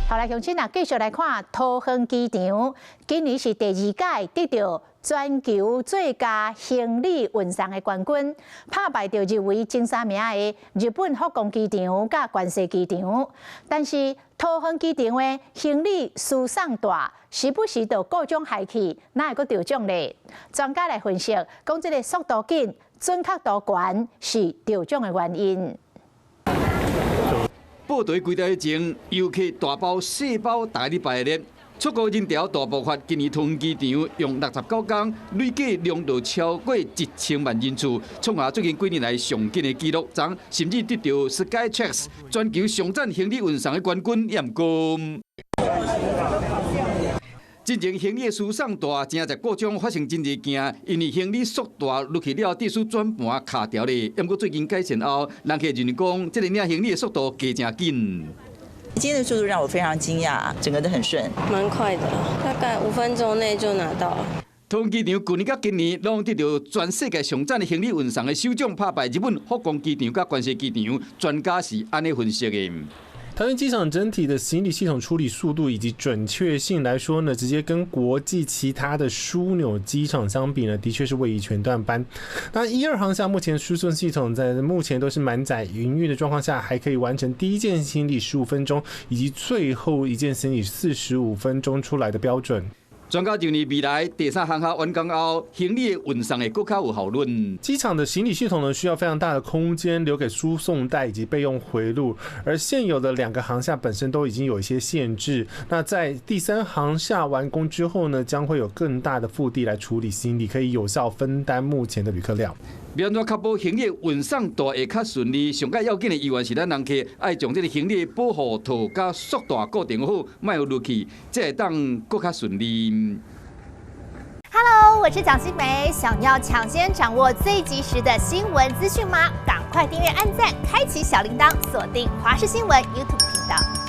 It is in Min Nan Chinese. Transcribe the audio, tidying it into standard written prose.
好來，鄉親啊，繼續來看桃園機場，今年是第二屆得著全球最佳行李運送的冠軍，拍敗著入圍前三名的日本福岡機場佮關西機場。但是桃園機場的行李輸送帶時不時就故障害去，哪會閣得獎咧？專家來分析，講這个速度緊、準確度懸是得獎的原因。報道幾日前，遊客大包細包逐咧排列，出國人潮大爆發。今年桃園機場用69工累計量到超過1000萬人次，創下最近幾年來上緊的紀錄。昨甚至得著 Skytrax 全球上讚行李運送的冠軍，也毋過。進前行李的輸送帶誠濟故障發生真濟件，因為行李速帶落去了，必須轉盤卡著咧。毋過最近改善後，人客認為講，這个領行李的速度加誠緊。今天的速度讓我非常驚訝，整個都很順，蠻快的，大概5分鐘內就拿到了。桃園機場去年佮今年攏得著全世界上讚的行李運送的首獎，拍敗日本福岡機場佮關西機場，專家是按呢分析的。桃園機場整體的行李系統處理速度以及準確性來說呢，直接跟國際其他的樞紐機場相比呢，的確是位移全段班。那一二航廈目前輸送系統在目前都是滿載營運的狀況下，還可以完成第一件行李15分鐘以及最後一件行李45分鐘出來的標準。專家認為未來第三航廈完工後，行李的運送會閣較有效率。機場的行李系統呢，需要非常大的空間留給輸送帶以及備用回路，而現有的兩個航廈本身都已經有一些限制。那在第三航廈完工之後呢，將會有更大的腹地來處理行李，可以有效分擔目前的旅客量。欲按怎確保行李運送帶會較順利，上蓋要緊的依然是咱人客愛將這个行李保護套佮束帶固定好，莫予落去，才會當閣較順利。 Hello，我是蔣新梅，想要搶先掌握最及時的新聞資訊嗎？趕快訂閱、按讚、開啟小鈴鐺，鎖定華視新聞 YouTube 頻道。